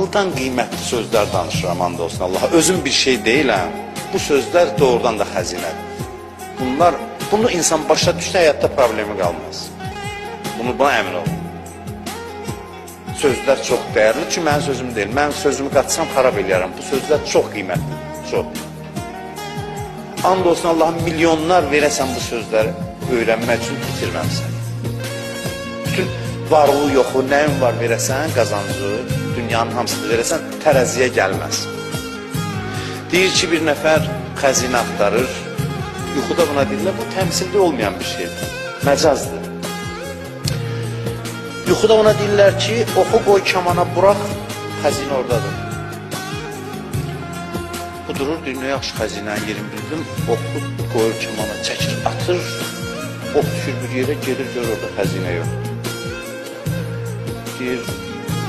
Ağıldan qiymətli sözlər danışıram, and olsun Allaha. Özüm bir şey deyiləm. Bu sözlər doğrudan da xəzinədir. Bunlar, bunu insan başa düşsə həyatda problemi qalmaz. Buna əmin olun. Sözlər çox dəyərli, çünki mənim sözüm deyil. Mənim sözümü qatsam xarab eləyərəm. Bu sözlər çox qiymətlidir, çox. And olsun Allah'a milyonlar verəsən bu sözləri öyrənmək üçün itirməmsən. Bütün varlığı yoxu, nəyin var verəsən, qazancı, dünyanın hamısını verəsən, tərəziyə gəlməz. Deyir ki, bir nəfər xəzinə axtarır. Yuxuda buna deyirlər, bu təmsildə olmayan bir şeydir, məcazdır. Yuxuda ona deyirlər ki, oxu qoy kamana burax, xəzinə oradadır. Bu durur, deyir, nə yaxşı xəzinənin yerini bildim. Oxu qoyur kamana, çəkir, atır, ox düşür bir yerə, gedir, görür orada xəzinə yoxdur. Deyir,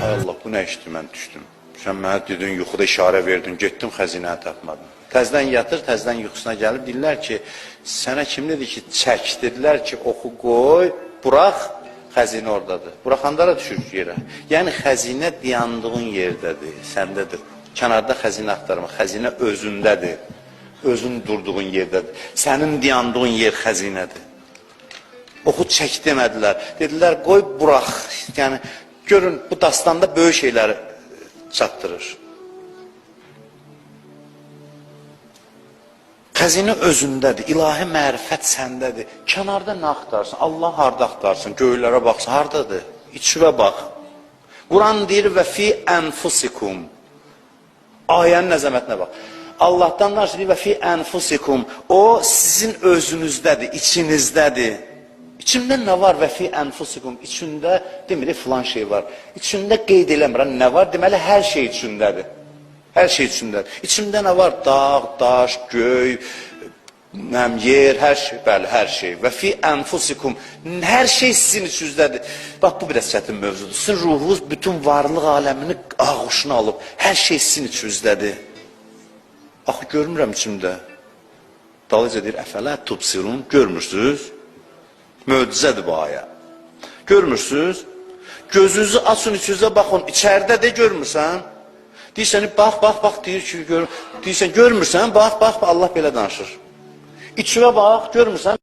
ay Allah, bu nə işdir, mən düşdüm. Sən mənə dedin, yuxuda işarə verdin, getdim, xəzinəni tapmadım. Təzdən yatır, təzdən yuxusuna gəlib, deyirlər ki, sənə kim dedi ki, çək, dedilər ki, oxu qoy, burax, xəzinə oradadır. Buraxanda da düşür yerə. Yəni, xəzinə dayandığın yerdədir, səndədir. Kənarda xəzinə axtarma, xəzinə özündədir. Özün durduğun yerdədir. Sənin dayandığın yer xəzinədir. Oxu çək demədilər. Dedilər, qoy burax. Yəni, görün, bu dastanda böyük şeyləri çatdırır. Xəzinə özündədir, ilahi mərifət səndədir. Kənarda nə axtarsın? Allah harda axtarsın? Göylərə baxsın, hardadır? İçivə bax. Quran deyir və fi ənfusikum. Ayənin əzəmətinə bax. Allahdan danışır və fi ənfusikum. O sizin özünüzdədir, içinizdədir. İçimdə nə var və fi ənfusikum? İçində demir filan şey var. İçində qeyd eləmirəm nə var? Deməli hər şey içindədir. Hər şey içindədir. İçimdə nə var? Dağ, daş, göy, nəm, yer, hər şey, bəli, hər şey. Və fi ənfusikum. Hər şey sizin içinizdədir. Bax, bu biraz çətin mövzudur. Sizin ruhunuz bütün varlıq aləmini ağuşuna alıb. Hər şey sizin içinizdədir. Axı, görmürəm içimdə. Dalıca deyir, əfələ tubsirun, görmürsünüz? Möcüzədir bu ayə. Görmürsünüz? Gözünüzü açın, içinizə baxın. İçəridə də görmürsən? Deyirsən, bax, bax, bax, deyir ki, gör. Deyirsən, görmürsən, bax, bax, bax, Allah belə danışır. İçivə bax, görmürsən?